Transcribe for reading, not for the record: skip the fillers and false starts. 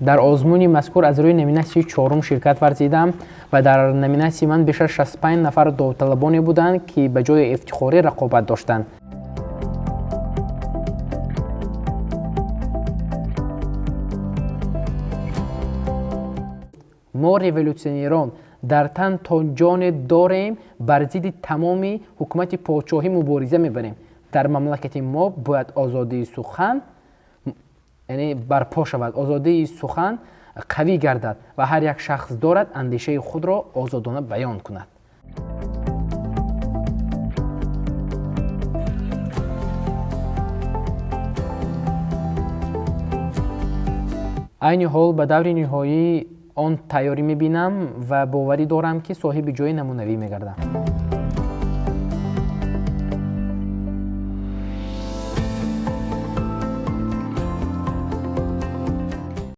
Дар озмуни мазкур аз рӯи номинатсияи чорум ширкат варзидам ва дар номинатсияи ман беш аз 65 нафар довталабоне буданд, ки ба ҷои ифтихорӣ рақобат доштанд. Мо революсионерон дар тан то ҷоне дорем, бар зидди тамоми ҳукумати подшоҳӣ мубориза мебарем. Дар мамлакати мо бояд озодии сухан, яъне, барпо шавад, озодии сухан қавӣ гардад ва ҳар як шахс дорад андешаи худро озодона баён кунад. Айни ҳол ба даври ниҳоии он тайёрӣ мебинам ва боварӣ дорам, ки соҳиби ҷои намунавӣ мегардам.